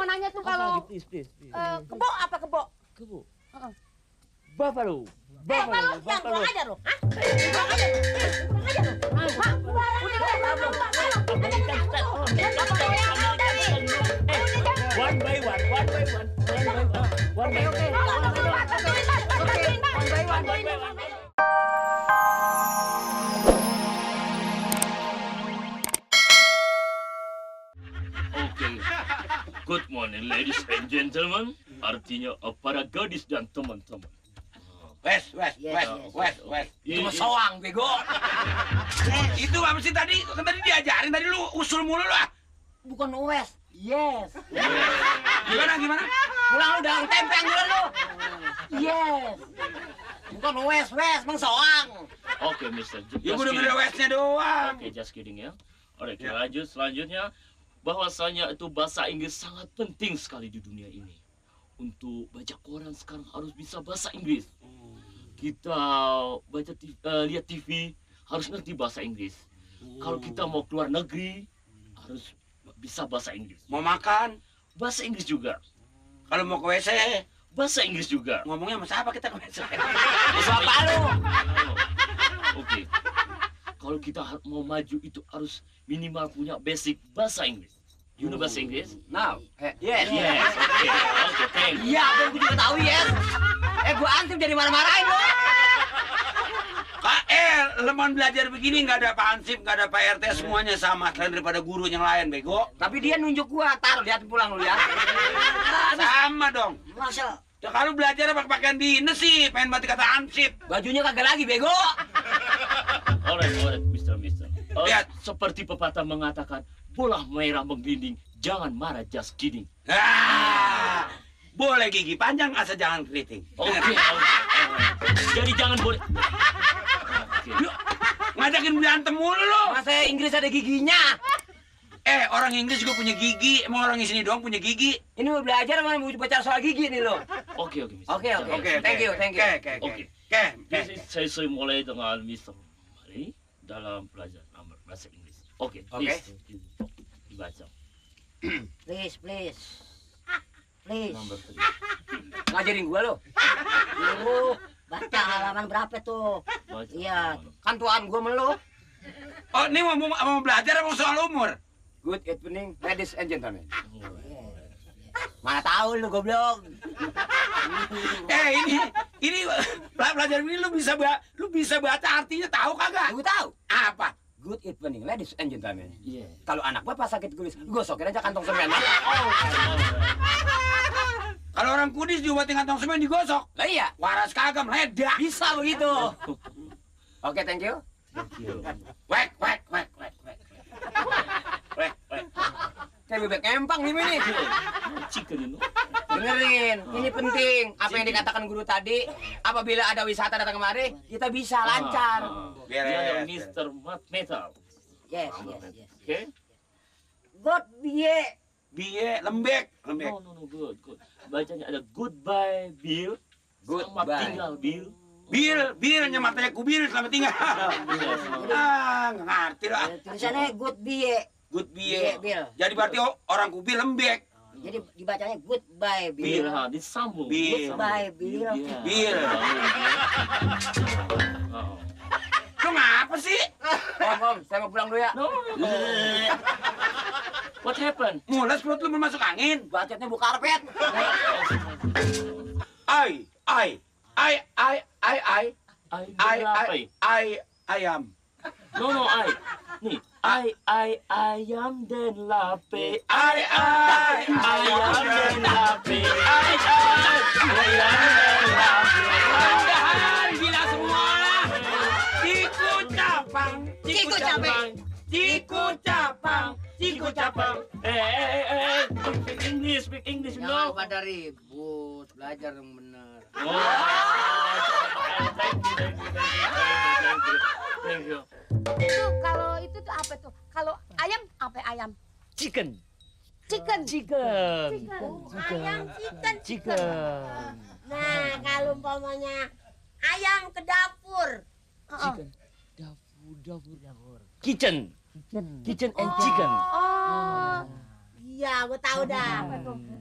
mau nanya tuh kalau please. kebo apa kebo? Kebo. Heeh. Buffalo. Malu yang kurang aja lo. Hah? Kurang aja lo. Kurang aja lo. Hah? One by one. Good morning, ladies and gentlemen. Artinya para gadis dan teman-teman. Wes. Itu mah soang, bego. Itu apa sih tadi? Kan tadi diajarin, tadi lu usul mulu lu ah. Bukan Wes. Yes. Gimana? Pulang lu dalam tempe yang dulu lu. Yes. Bukan Wes, Mang Soang. Oke, Mister. Ya gua denger Wesnya doang. Oke, just kidding ya. Oke, lanjut selanjutnya. Bahwasanya itu bahasa Inggris sangat penting sekali di dunia ini. Untuk baca koran sekarang harus bisa bahasa Inggris. Kita lihat TV harus ngerti bahasa Inggris. Kalau kita mau keluar negeri harus bisa bahasa Inggris. Mau makan, Bahasa Inggris juga. kalau mau ke WC, Bahasa Inggris juga. ngomongnya sama siapa kita ke WC? Siapa lu? Oke. Kalau kita mau maju itu harus minimal punya basic bahasa Inggris. You know bahasa Inggris? Now. Yes. Yes. Oke, thank you. Iya, gue juga tahu yes. Gue antip jadi marah-marahin lu. Lemon belajar begini nggak ada Pak Ansip, nggak ada Pak RT, semuanya sama selain daripada guru yang lain, bego. Tapi dia nunjuk gua, tar lihat pulang lu ya. Sama dong. Masa Ya kalau belajar pakai pakaian dinas sih, pengen mati kata Ansip. bajunya kagak lagi bego. Alright, Mister. Lihat. Seperti pepatah mengatakan, bola merah menggelinding, jangan marah, just kidding. Boleh gigi panjang asal jangan keriting. Oke. Jadi jangan boleh. Yuk, ngajakin berantem mulu lo. Masa Inggris ada giginya? Orang Inggris juga punya gigi. Emang orang di sini doang punya gigi. Ini mau belajar sama mau baca soal gigi nih lo. Oke, Mister. Oke. Thank you. Oke. Saya mulai dengan Mister Mari dalam pelajaran bahasa Inggris. Oke. Dibaca. Please. Number 3. Ngajarin gua lo. Lu baca halaman berapa tuh? Baca. Iya, kan tuan gua melu. Oh, ini mau belajar apa soal umur? Good evening, ladies and gentlemen. Mana tahu lu goblok. Ini pelajaran ini lu bisa baca artinya tahu kagak? Gua tahu. Apa? Good evening, ladies and gentlemen. Iya. Kalau anak gua pas sakit kulis, gosokin aja kantong semen. Kalau orang kudis diobatin kantong semen digosok. Lah iya, Waras kagak meledak. bisa begitu. Oke, thank you. Wek. Kayak bebek empang nih ini. Chicken itu. Dengerin, ini penting. Apa yang dikatakan guru tadi, apabila ada wisata datang kemari, kita bisa lancar. Dia ada Mister Metal. Yes. Oke. God Biye lembek. No, good. Bacanya ada goodbye Bill. Selamat Goodbye. tinggal Bill. Bilnya matanya kubil selamat tinggal. Nggak ngerti lah. Tulisannya good biye. Good biye. Bill. Jadi berarti orang kubil lembek. Jadi dibacanya goodbye Bill, Bill. disambung. Bill. Goodbye Bill. Bil. Oh. Lu ngapa sih? Om, saya mau pulang dulu ya. No. What happened? Mulas perut lu mau masuk angin. Bacotnya bu karpet. Ayam. No, Nih, ayam dan lape. Ayam dan lape. Ayam dan lape. Mudahan gila semua lah. Ciku capang. Speak English, Jangan pada ribut, belajar yang benar. Thank you. Itu kalau itu tuh apa tuh? Kalau ayam apa ayam? Chicken. Chicken. Chicken. Chicken. Nah, kalau umpamanya ayam ke dapur. Chicken. Dapur. Kitchen and chicken. Oh. Iya, gue tahu dah.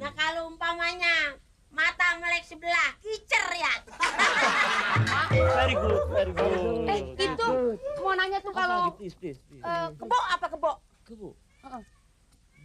Nah kalau umpamanya mata melek sebelah, kicer ya. Very good, very good. Itu mau nanya tuh kalau Please, please, please. kebo apa kebo? Kebo. Heeh.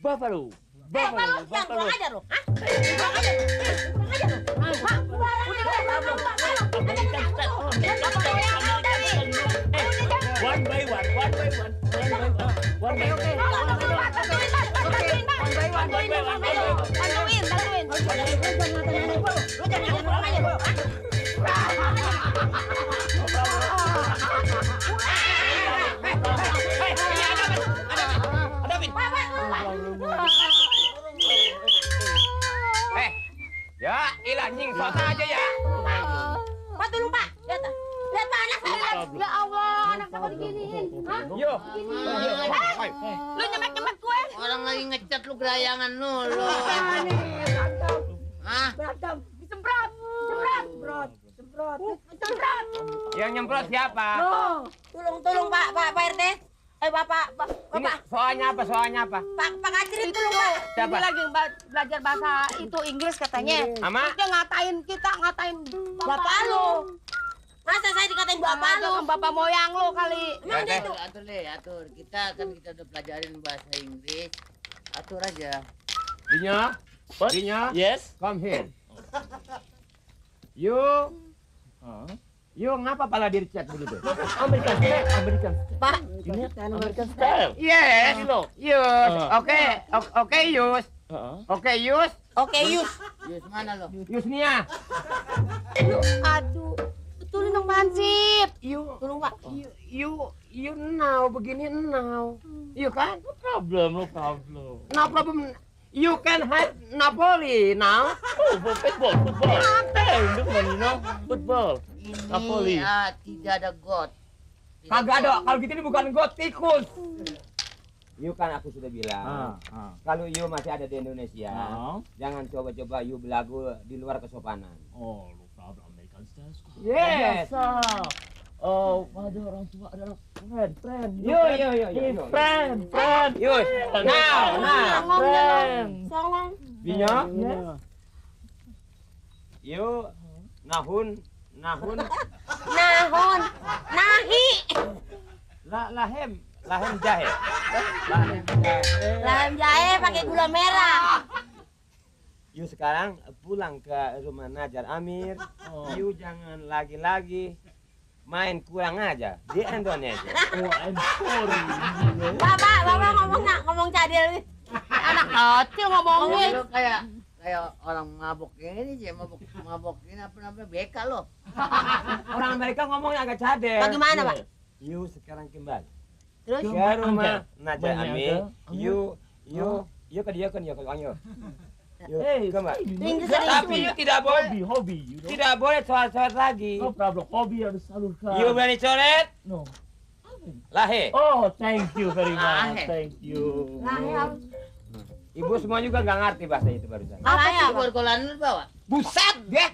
Buffalo. Kalau yang kurang aja lo, hah? Kurang aja lo. Kurang aja lo. Hah? One by one, one by one, one by one, one by one. Ya, ilah nying sota aja ya. Pak dulu Pak, lihat Pak anak saya. Ya Allah, anak sama diginiin. Hah? Yo. Lu nyemek-nyemek gue. Orang lagi ngecat lu gerayangan lu. Hah? Disemprot. Semprot. Yang nyemprot siapa? Tolong Pak RT. Bapak. Ini soalnya apa? Pak Kacri tolong Pak. Siapa? Ini lagi belajar bahasa itu Inggris katanya. Ama? Dia ngatain bapak lu. Masa saya dikatain bapak lu? Bapak moyang lu kali. Emang dia itu? Atur. Kita udah pelajarin bahasa Inggris. Atur aja. Dinya? What? Dinya? Yes. Come here. You ngapa pala dircat begitu? American style, American style. Pak, Ini American style. Yes. Look. Yus. Oke, Yus. Oke, Yus. oke Yus. Yus mana lo? Yusnia. Aduh. Betulin dong Hansip. Tolong Pak. You now begini now. You kan? No problem. No problem. You can have Napoli now. Oh, football. Look man, you know, football. Napoli. Ini tidak ada God. Kagak ada. Kalau gitu ini bukan got tikus. You kan aku sudah bilang. Kalau you masih ada di Indonesia, jangan coba-coba you belagu di luar kesopanan. Oh, no problem, American style. Yes. Biasa. Oh, pada orang tua adalah friend. Yo. Friend. Yus. Now. Friend. Songong. Binya. Yeah. You nahun. Nahi. Lahem jahe. Lahem jahe pakai gula merah. You sekarang pulang ke rumah Najar Amir. You jangan lagi-lagi main kurang aja di Indonesia. Oh, I'm sorry. Bapak ngomong cadel. Anak kecil ngomongin. Lo kayak orang mabok ini sih, mabok ini apa namanya BK lo. Orang Amerika ngomongnya agak cadel. Bagaimana Pak? You sekarang kembali Terus? ke rumah Angga. Najar Rumahnya Amir. Angga. You ke dia kan ya kalau Angga. Hey, Kembali. Inggris Tapi you tidak boleh. hobi, you know. Tidak boleh coret-coret lagi. No problem, hobi harus salurkan. You berani coret? No. Lahe. Oh, thank you very much. Lahe. Thank you. Ibu semua juga nggak ngerti bahasa itu barusan. Apa ya? Gol-golan lu bawa. Buset, deh.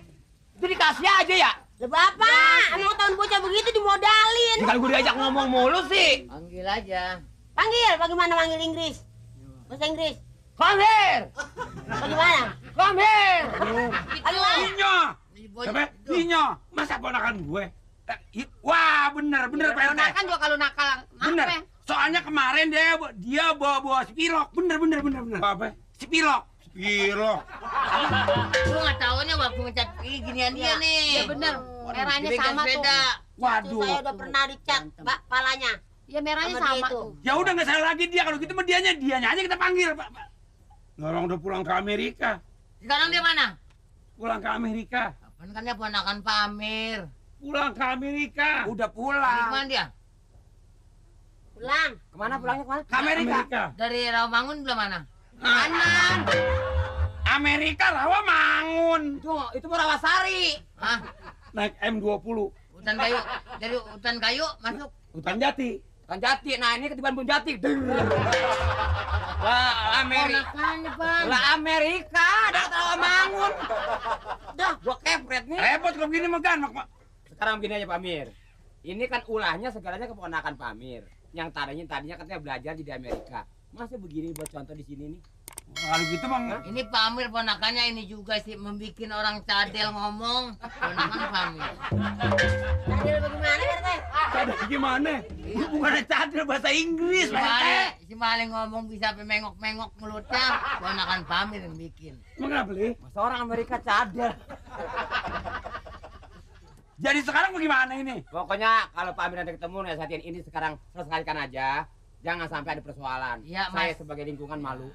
Itu dikasih aja ya. Lah Bapak, emang tahun bocah begitu dimodalin. Kalau gue diajak ngomong mulu sih. Panggil aja. Panggil, bagaimana manggil Inggris? Bahasa Inggris. Come here. Bagaimana? Come here. Aduh, Dinyo. Ini bocah Siapa? itu. Dinyo. Masa ponakan gue? Wah, bener Pak RT. Kan juga kalau nakal. Bener. Soalnya kemarin dia bawa spilok. Bener. Apa? Spilok. Lu nggak taunya waktu ngecat ginian dia nih. Ya bener. Merahnya Dia sama tuh. beda. Waduh. saya udah pernah dicat, Pak, palanya. Ya merahnya Sama dia sama itu. tuh. Ya udah nggak salah lagi dia. Kalau gitu mah dianya aja kita panggil, Pak. Orang udah pulang ke Amerika. Sekarang dia mana? Pulang ke Amerika. Kapan kan dia ponakan Pak Amir. Pulang ke Amerika. Udah Di pulang. mana dia? Pulang. Kemana pulangnya kemana? Ke Amerika. Dari Rawamangun belah mana? Kanan. Amerika Rawamangun. Itu mau Rawasari. Hah? Naik M20. Hutan kayu. Dari hutan kayu masuk. Hutan Jati. Kan Jati. Nah, ini ketiban Bun Jati. Lah Amerika. Ponakannya Bang. Lah Amerika, ada Rawamangun. Dah, gua kepret nih. Repot kalau begini mah kan. Sekarang begini aja Pak Amir. Ini kan ulahnya segalanya keponakan Pak Amir. Yang tadinya katanya belajar di Amerika. Masa begini buat contoh di sini nih? Kalau gitu bang, Ini Pak Amir ponakannya ini juga sih membuat orang cadel ngomong. Ponakan Pak Amir. Cadel bagaimana RT? cadel gimana? Itu bukan cadel bahasa Inggris, Si Maling ngomong bisa mengok-mengok mulutnya. Ponakan Pak Amir yang bikin. Emang kenapa, Li? Masa orang Amerika cadel. Jadi sekarang bagaimana ini? Pokoknya kalau Pak Amir nanti ketemu nasihatin ini sekarang selesaikan aja. Jangan sampai ada persoalan. Iya, Saya Mas. sebagai lingkungan malu.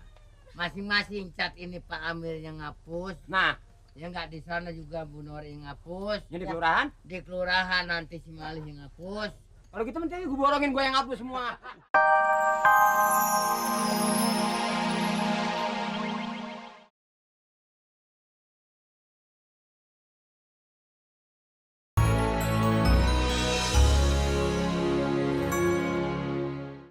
Masing-masing cat ini Pak Amir yang ngapus. Nah, Ya nggak di sana juga Bu Nori yang ngapus. ini di kelurahan. Di kelurahan nanti si Malih yang ngapus. Kalau gitu mending gue borongin gue yang hapus semua.